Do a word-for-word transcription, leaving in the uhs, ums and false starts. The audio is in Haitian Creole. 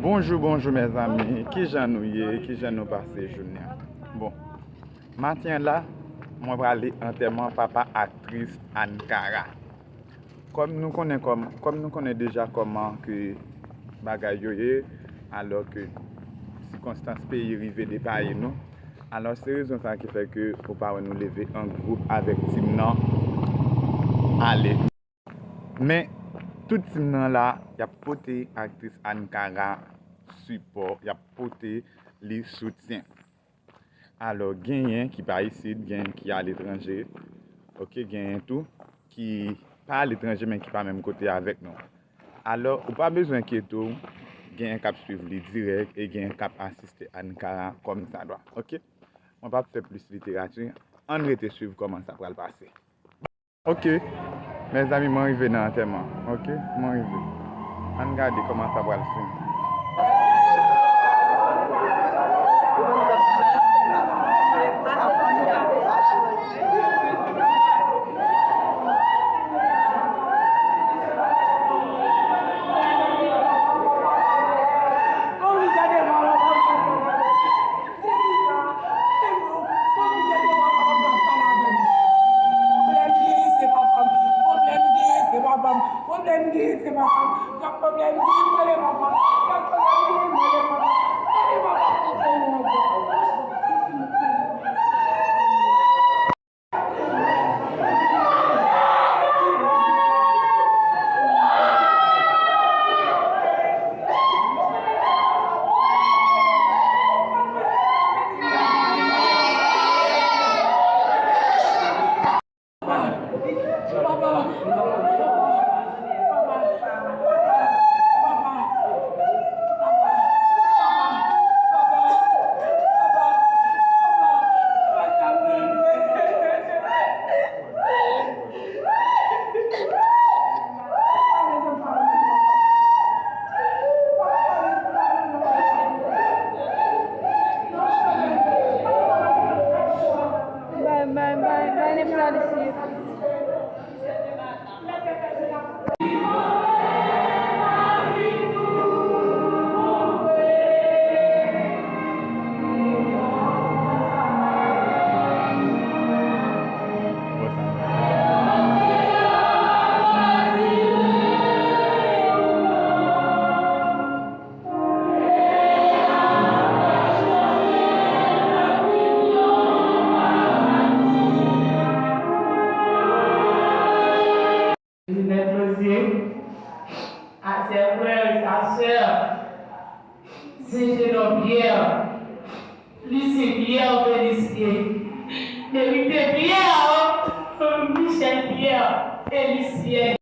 Bonjou, bonjou, mezanmi. Kijan nou ye? Kijan nou pase jounen an? Bon, maten an la, mwen prale antèman papa aktris Ankara. Kòm nou konnen, kòm, kòm nou konnen deja kòman ke bagay yo ye, alò ke sikonstans peyi rive depaye nou, alò se rezon sa ki fè ke ou pa wè nou leve an gwoup avèk tim nan ale. Men, tout tim nan la, y ap pote aktris Ankara sipò, y ap pote li soutyen. Alò, genyen ki pa isit, genyen ki aletranje, oke, genyen tou ki pa aletranje, men ki pa menm kote avèk nou. Alò, ou pa bezwen enkyete w, genyen k ap swiv li dirèk e genyen k ap asiste Ankara kòmsadwa, oke? Mwen p ap fè plis literati, ann rete swiv kòman sa pral pase. Oke, mezanmi, mwen rive nan antèman. Oke, mwen rive. Ann gade kòman sa pral fini. Pwoblèm genyen se papa m. Pwoblèm genyen se papa m. Pwoblèm genyen se papa m. Pwoblèm genyen se papa m. Gad pwoblèm genyen, mwen le papa m. Gad pwoblèm genyen, mwen le papa m. Gade papa m pou peyi an bò. Bay, bay, bay, bay, nèg la di si. Linèt Lozier, a ses frères et sa sœur, Saint Génor Pierre, Lucien Pierre, Félicien, Mérité Pierre, Michel Pierre, Félicien.